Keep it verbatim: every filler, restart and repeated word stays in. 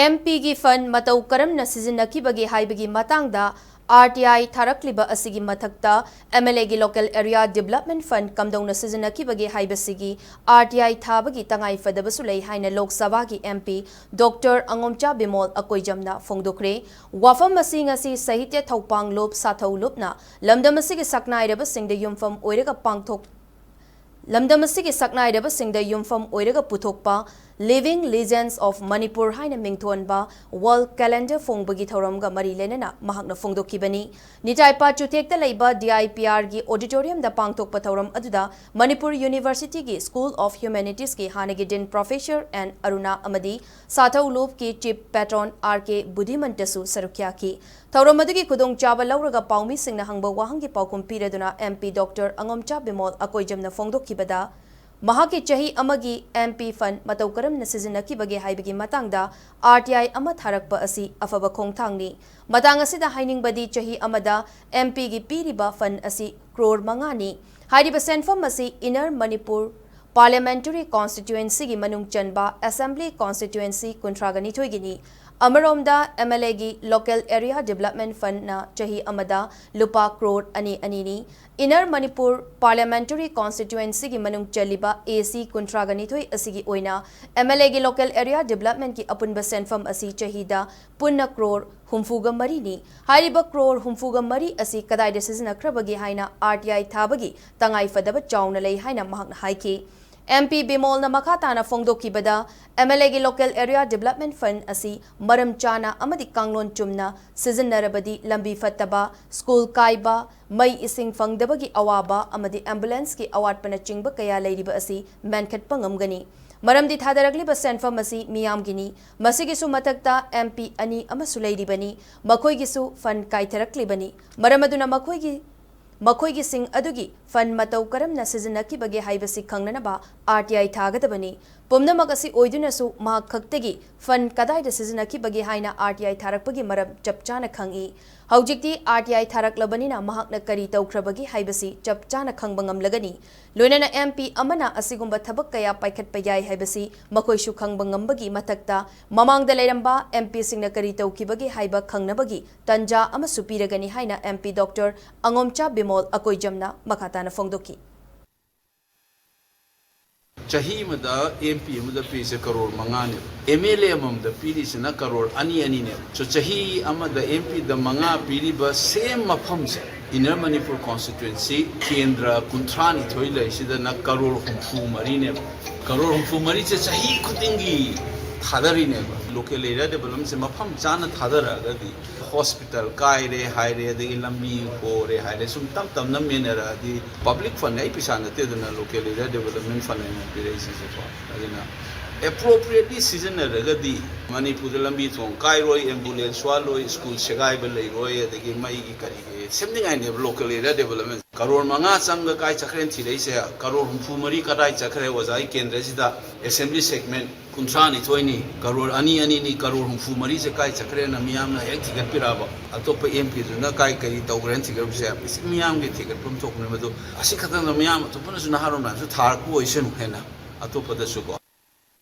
M ꯄꯤꯒꯤ ꯐꯟ ꯃꯇꯧ ꯀꯔꯝꯅ ꯁꯤꯖꯤꯟꯅꯈꯤꯕꯒꯦ ꯍꯥꯏꯕꯒꯤ ꯃꯇꯥꯡꯗ ꯑꯥꯔ ꯇꯤ ꯑꯥꯏ ꯊꯥꯔꯛꯂꯤꯕ ꯑꯁꯤꯒꯤ ꯃꯊꯛꯇ ꯑꯦꯝ ꯑꯦꯜ ꯑꯦꯒꯤ Local Area Development Fund ꯀꯝꯗꯧꯅ ꯁꯤꯖꯤꯟꯅꯈꯤꯕꯒꯦ ꯍꯥꯏꯕꯁꯤꯒꯤ ꯑꯥꯔ ꯇꯤ ꯑꯥꯏ ꯊꯥꯕꯒꯤ ꯇꯉꯥꯏ ꯐꯗꯕꯁꯨ ꯂꯩ ꯍꯥꯏꯅ ꯂꯣꯛ ꯁꯚꯥꯒꯤ ꯑꯦꯝ ꯄꯤ ꯗꯣꯛꯇꯔ ꯑꯉꯣꯝꯆꯥ ꯕꯤꯃꯣꯜ ꯑꯀꯣꯏꯖꯝꯅ ꯐꯣꯡꯗꯣꯛꯈ꯭ꯔꯦ꯫ ꯋꯥꯐꯝ ꯑꯁꯤ ꯉꯁꯤ ꯁꯥꯍꯤꯇ꯭ꯌ ꯊꯧꯄꯥꯡ ꯂꯨꯞ ꯁꯥꯊꯧ ꯂꯨꯞꯅ ꯂꯝꯗꯝ ꯑꯁꯤꯒꯤ ꯁꯛꯅꯥꯏꯔꯕꯁꯤꯡꯗ ꯌꯨꯝꯐꯝ ꯑꯣꯏꯔꯒ ꯄꯥꯡꯊꯣꯛ ꯂꯝꯗꯝ ꯑꯁꯤꯒꯤ ꯁꯛꯅꯥꯏꯔꯕꯁꯤꯡꯗ ꯌꯨꯝꯐꯝ ꯑꯣꯏꯔꯒ ꯄꯨꯊꯣꯛꯄ Living Legends of Manipur ꯍꯥꯏꯅ ꯃꯤꯡꯊꯣꯟꯕ wall calendar ꯐꯣꯡꯕꯒꯤ ꯊꯧꯔꯝꯒ ꯃꯔꯤ ꯂꯩꯅꯅ ꯃꯍꯥꯛꯅ ꯐꯣꯡꯗꯣꯛꯈꯤꯕꯅꯤ꯫ ꯅꯤꯇꯥꯏꯄꯥ ꯆꯨꯊꯦꯛꯇ ꯂꯩꯕ ꯗꯤ ꯑꯥꯏ ꯄꯤ ꯑꯥꯔꯒꯤ auditoriumꯗ ꯄꯥꯡꯊꯣꯛꯄ ꯊꯧꯔꯝ ꯑꯗꯨꯗ ꯃꯅꯤꯄꯨꯔ Universityꯒꯤ School of Humanitiesꯀꯤ ꯍꯥꯟꯅꯒꯤ Dean Professor ꯑꯦꯟ ꯑꯔꯨꯅꯥ ꯑꯃꯗꯤ ꯁꯥꯊꯧ ꯂꯨꯞꯀꯤ Chief Patron ꯑꯥꯔ ꯀꯦ ꯕꯨꯙꯤꯃꯟꯇꯁꯨ ꯁꯔꯨꯛ ꯌꯥꯈꯤ꯫ ꯊꯧꯔꯝ ꯑꯗꯨꯒꯤ ꯈꯨꯗꯣꯡꯆꯥꯕ ꯂꯧꯔꯒ ꯄꯥꯎꯃꯤꯁꯤꯡꯅ ꯍꯪꯕ ꯋꯥꯍꯪꯒꯤ ꯄꯥꯎꯈꯨꯝ ꯄꯤꯔꯗꯨꯅ ꯑꯦꯝ ꯄꯤ ꯗꯣꯛꯇꯔ ꯑꯉꯣꯝꯆꯥ ꯕꯤꯃꯣꯜ ꯑꯀꯣꯏꯖꯝꯅ ꯐꯣꯡꯗꯣꯛꯈꯤꯕꯗ, ꯃꯍꯥꯛꯀꯤ ꯆꯍꯤ ꯑꯃꯒꯤ ꯑꯦꯝ ꯄꯤ ꯐꯟ ꯃꯇꯧ ꯀꯔꯝꯅ ꯁꯤꯖꯤꯟꯅꯈꯤꯕꯒꯦ ꯍꯥꯏꯕꯒꯤ ꯃꯇꯥꯡꯗ ꯑꯥꯔ ꯇꯤ ꯑꯥꯏ ꯑꯃ ꯊꯥꯔꯛꯄ ꯑꯁꯤ ꯑꯐꯕ ꯈꯣꯡꯊꯥꯡꯅꯤ꯫ ꯃꯇꯥꯡ ꯑꯁꯤꯗ ꯍꯥꯏꯅꯤꯡꯕꯗꯤ, ꯆꯍꯤ ꯑꯃꯗ ꯑꯦꯝ ꯄꯤꯒꯤ ꯄꯤꯔꯤꯕ ꯐꯟ ꯑꯁꯤ ꯀ꯭ꯔꯣꯔ ꯃꯉꯥꯅꯤ꯫ ꯍꯥꯏꯔꯤꯕ ꯁꯦꯟꯐꯝ ꯑꯁꯤ Inner Manipur Parliamentary Constituencyꯒꯤ ꯃꯅꯨꯡ ꯆꯟꯕ Assembly Constituency ꯀꯨꯟꯊ꯭ꯔꯥꯒ ꯅꯤꯊꯣꯏꯒꯤꯅꯤ꯫ ꯑꯃꯔꯣꯝꯗ, ꯑꯦꯝ ꯑꯦꯜ ꯑꯦꯒꯤ Local Area Development Fundꯅ ꯆꯍꯤ ꯑꯃꯗ ꯂꯨꯄꯥ ꯀ꯭ꯔꯣꯔ ꯑꯅꯤ ꯑꯅꯤꯅꯤ꯫ Inner Manipur Parliamentary Constituencyꯒꯤ ꯃꯅꯨꯡ ꯆꯜꯂꯤꯕ ꯑꯦ ꯁꯤ ꯀꯨꯟꯊ꯭ꯔꯥꯒ ꯅꯤꯊꯣꯏ ꯑꯁꯤꯒꯤ ꯑꯣꯏꯅ ꯑꯦꯝ ꯑꯦꯜ ꯑꯦꯒꯤ Local Area Developmentꯀꯤ ꯑꯄꯨꯟꯕ ꯁꯦꯟꯐꯝ ꯑꯁꯤ ꯆꯍꯤꯗ ꯄꯨꯟꯅ ꯀ꯭ꯔꯣꯔ ꯍꯨꯝꯐꯨꯒ ꯃꯔꯤꯅꯤ꯫ ꯍꯥꯏꯔꯤꯕ ꯀ꯭ꯔꯣꯔ ꯍꯨꯝꯐꯨꯒ ꯃꯔꯤ ꯑꯁꯤ ꯀꯗꯥꯏꯗ ꯁꯤꯖꯤꯟꯅꯈ꯭ꯔꯕꯒꯦ ꯍꯥꯏꯅ ꯑꯥꯔ ꯇꯤ ꯑꯥꯏ ꯊꯥꯕꯒꯤ ꯇꯉꯥꯏ ꯐꯗꯕ ꯆꯥꯎꯅ ꯂꯩ ꯍꯥꯏꯅ ꯃꯍꯥꯛꯅ ꯍꯥꯏꯈꯤ꯫ ꯑꯦꯝ ꯄꯤ ꯕꯤꯃꯣꯜꯅ ꯃꯈꯥ ꯇꯥꯅ ꯐꯣꯡꯗꯣꯛꯈꯤꯕꯗ, ꯑꯦꯝ ꯑꯦꯜ ꯑꯦꯒꯤ Local Area Development Fund ꯑꯁꯤ ꯃꯔꯝ ꯆꯥꯅ ꯑꯃꯗꯤ ꯀꯥꯡꯂꯣꯟ ꯆꯨꯝꯅ ꯁꯤꯖꯤꯟꯅꯔꯕꯗꯤ ꯂꯝꯕꯤ ꯐꯠꯇꯕ, ꯁ꯭ꯀꯨꯜ ꯀꯥꯏꯕ, ꯃꯩ ꯏꯁꯤꯡ ꯐꯪꯗꯕꯒꯤ ꯑꯋꯥꯕ ꯑꯃꯗꯤ ambulanceꯀꯤ ꯑꯋꯥꯠꯄꯅꯆꯤꯡꯕ ꯀꯌꯥ ꯂꯩꯔꯤꯕ ꯑꯁꯤ ꯃꯦꯟꯈꯠꯄ ꯉꯝꯒꯅꯤ꯫ ꯃꯔꯝꯗꯤ ꯊꯥꯗꯔꯛꯂꯤꯕ ꯁꯦꯟꯐꯝ ꯑꯁꯤ ꯃꯤꯌꯥꯝꯒꯤꯅꯤ꯫ ꯃꯁꯤꯒꯤꯁꯨ ꯃꯊꯛꯇ ꯑꯦꯝ ꯄꯤ ꯑꯅꯤ ꯑꯃꯁꯨ ꯂꯩꯔꯤꯕꯅꯤ, ꯃꯈꯣꯏꯒꯤꯁꯨ ꯐꯟ ꯀꯥꯏꯊꯔꯛꯂꯤꯕꯅꯤ꯫ ꯃꯔꯝ ꯑꯗꯨꯅ ꯃꯈꯣꯏꯒꯤ, ꯃꯈꯣꯏꯒꯤꯁꯤꯡ ꯑꯗꯨꯒꯤ ꯐꯟ ꯃꯇꯧ ꯀꯔꯝꯅ ꯁꯤꯖꯤꯟꯅꯈꯤꯕꯒꯦ ꯍꯥꯏꯕꯁꯤ ꯈꯪꯅꯅꯕ ꯑꯥꯔ ꯇꯤ ꯑꯥꯏ ꯊꯥꯒꯗꯕꯅꯤ꯫ ꯄꯨꯝꯅꯃꯛ ꯑꯁꯤ ꯑꯣꯏꯗꯨꯅꯁꯨ ꯃꯍꯥꯛ ꯈꯛꯇꯒꯤ ꯐꯟ ꯀꯗꯥꯏꯗ ꯁꯤꯖꯤꯟꯅꯈꯤꯕꯒꯦ ꯍꯥꯏꯅ ꯑꯥꯔ ꯇꯤ ꯑꯥꯏ ꯊꯥꯔꯛꯄꯒꯤ ꯃꯔꯝ ꯆꯞ ꯆꯥꯅ ꯈꯪꯏ꯫ ꯍꯧꯖꯤꯛꯇꯤ ꯑꯥꯔ ꯇꯤ ꯑꯥꯏ ꯊꯥꯔꯛꯂꯕꯅꯤꯅ ꯃꯍꯥꯛꯅ ꯀꯔꯤ ꯇꯧꯈ꯭ꯔꯕꯒꯦ ꯍꯥꯏꯕꯁꯤ ꯆꯞ ꯆꯥꯅ ꯈꯪꯕ ꯉꯝꯂꯒꯅꯤ꯫ ꯂꯣꯏꯅꯅ ꯑꯦꯝ ꯄꯤ ꯑꯃꯅ ꯑꯁꯤꯒꯨꯝꯕ ꯊꯕꯛ ꯀꯌꯥ ꯄꯥꯏꯈꯠꯄ ꯌꯥꯏ ꯍꯥꯏꯕꯁꯤ ꯃꯈꯣꯏꯁꯨ ꯈꯪꯕ ꯉꯝꯕꯒꯤ ꯃꯊꯛꯇ ꯃꯃꯥꯡꯗ ꯂꯩꯔꯝꯕ ꯑꯦꯝ ꯄꯤꯁꯤꯡꯅ ꯀꯔꯤ ꯇꯧꯈꯤꯕꯒꯦ ꯍꯥꯏꯕ ꯈꯪꯅꯕꯒꯤ ꯇꯟꯖꯥ ꯑꯃꯁꯨ ꯄꯤꯔꯒꯅꯤ ꯍꯥꯏꯅ ꯑꯦꯝ ꯄꯤ ꯗꯣꯛꯇꯔ ꯑꯉꯣꯝꯆꯥ ꯕꯤꯃꯣꯜ ꯑꯀꯣꯏꯖꯝꯅ ꯃꯈꯥ ꯇꯥꯅ ꯐꯣꯡꯗꯣꯛꯈꯤ꯫ ꯆꯍꯤ ꯑꯃꯗ ꯑꯦꯝ ꯄꯤ ꯑꯃꯗ ꯄꯤꯔꯤꯁꯦ ꯀꯔꯣꯔ ꯃꯉꯥꯅꯦꯕ, ꯑꯦꯝ ꯑꯦꯜ ꯑꯦ ꯑꯃꯃꯝꯗ ꯄꯤꯔꯤꯁꯤꯅ ꯀꯔꯣꯔ ꯑꯅꯤ ꯑꯅꯤꯅꯦꯕ꯫ So ꯆꯍꯤ ꯑꯃꯗ ꯑꯦꯝ ꯄꯤꯗ ꯃꯉꯥ ꯄꯤꯔꯤꯕ ꯁꯦꯝ ꯃꯐꯝꯁꯦ, Inner Manipur Constituency ꯀꯦꯟꯗ꯭ꯔ ꯀꯨꯟꯊ꯭ꯔꯥ ꯅꯤꯊꯣꯏ ꯂꯩꯔꯤꯁꯤꯗꯅ ꯀꯔꯣꯔ ꯍꯨꯝꯐꯨ ꯃꯔꯤꯅꯦꯕ꯫ ꯀꯔꯣꯔ ꯍꯨꯝꯐꯨ ꯃꯔꯤꯁꯦ ꯆꯍꯤ ꯈꯨꯗꯤꯡꯒꯤ ꯊꯥꯗꯔꯤꯅꯦꯕ꯫ Local Area Developmentꯁꯦ ꯃꯐꯝ ꯆꯥꯅ ꯊꯥꯗꯔꯛꯑꯒꯗꯤ hospital ꯀꯥꯏꯔꯦ ꯍꯥꯏꯔꯦ, ꯑꯗꯒꯤ ꯂꯝꯕꯤ ꯍꯣꯔꯦ ꯍꯥꯏꯔꯦ, ꯁꯨꯝ ꯇꯞ ꯇꯞꯅ ꯃꯦꯟꯅꯔꯛꯑꯗꯤ, public fund ꯑꯩ ꯄꯩꯁꯥ ꯅꯠꯇꯦꯗꯅ, Local Area Development Fund ꯍꯥꯏꯅ ꯄꯤꯔꯛꯏꯁꯤꯁꯨꯀꯣ꯫ ꯑꯗꯨꯅ appropriately ꯁꯤꯖꯤꯟꯅꯔꯒꯗꯤ ꯃꯅꯤꯄꯨꯔꯗ ꯂꯝꯕꯤ ꯊꯣꯡ ꯀꯥꯏꯔꯣꯏ, ambulance ꯋꯥꯠꯂꯣꯏ, school ꯁꯦꯒꯥꯏꯕ ꯂꯩꯔꯣꯏ, ꯑꯗꯒꯤ ꯃꯩꯒꯤ ꯀꯔꯤꯒꯤ ꯁꯦꯝꯅꯤꯡꯉꯥꯏꯅꯦꯕ Local Area Development꯫ ꯀꯔꯣꯔ ꯃꯉꯥ ꯆꯪꯒ ꯀꯥꯏ ꯆꯠꯈ꯭ꯔꯦꯅ ꯊꯤꯔꯛꯏꯁꯦ? ꯀꯔꯣꯔ ꯍꯨꯝꯐꯨ ꯃꯔꯤ ꯀꯗꯥꯏ ꯆꯠꯈ꯭ꯔꯦ ꯑꯣꯖꯥꯒꯤ ꯀꯦꯟꯗ꯭ꯔꯁꯤꯗ? Assembly segment ꯀꯨꯟꯊ꯭ꯔꯥ ꯅꯤꯊꯣꯏꯅꯤ, ꯀꯔꯣꯔ ꯑꯅꯤ ꯑꯅꯤꯅꯤ, ꯀꯔꯣꯔ ꯍꯨꯝꯐꯨ ꯃꯔꯤꯁꯦ ꯀꯥꯏ ꯆꯠꯈ꯭ꯔꯦꯅ ꯃꯤꯌꯥꯝꯅ ꯍꯦꯛ ꯊꯤꯒꯠꯄꯤꯔꯛꯑꯕ? ꯑꯇꯣꯞꯄ ꯑꯦꯝ ꯄꯤꯗꯨꯅ ꯀꯥꯏ ꯀꯔꯤ ꯇꯧꯈ꯭ꯔꯦꯅ ꯊꯤꯒꯠꯄꯁꯦ ꯃꯤꯌꯥꯝꯒꯤ ꯊꯤꯒꯠꯐꯝ ꯊꯣꯛꯄꯅꯦ꯫ ꯃꯗꯨ ꯑꯁꯤ ꯈꯛꯇꯪꯗ ꯃꯤꯌꯥꯝ ꯑꯇꯣꯞꯄꯅꯁꯨ ꯅꯍꯥꯔꯣꯜ ꯃꯌꯥꯝꯁꯨ ꯊꯥꯔꯛꯄ ꯑꯣꯏꯁꯅꯨ, ꯍꯦꯟꯅ ꯑꯇꯣꯞꯄꯗꯁꯨꯀꯣ꯫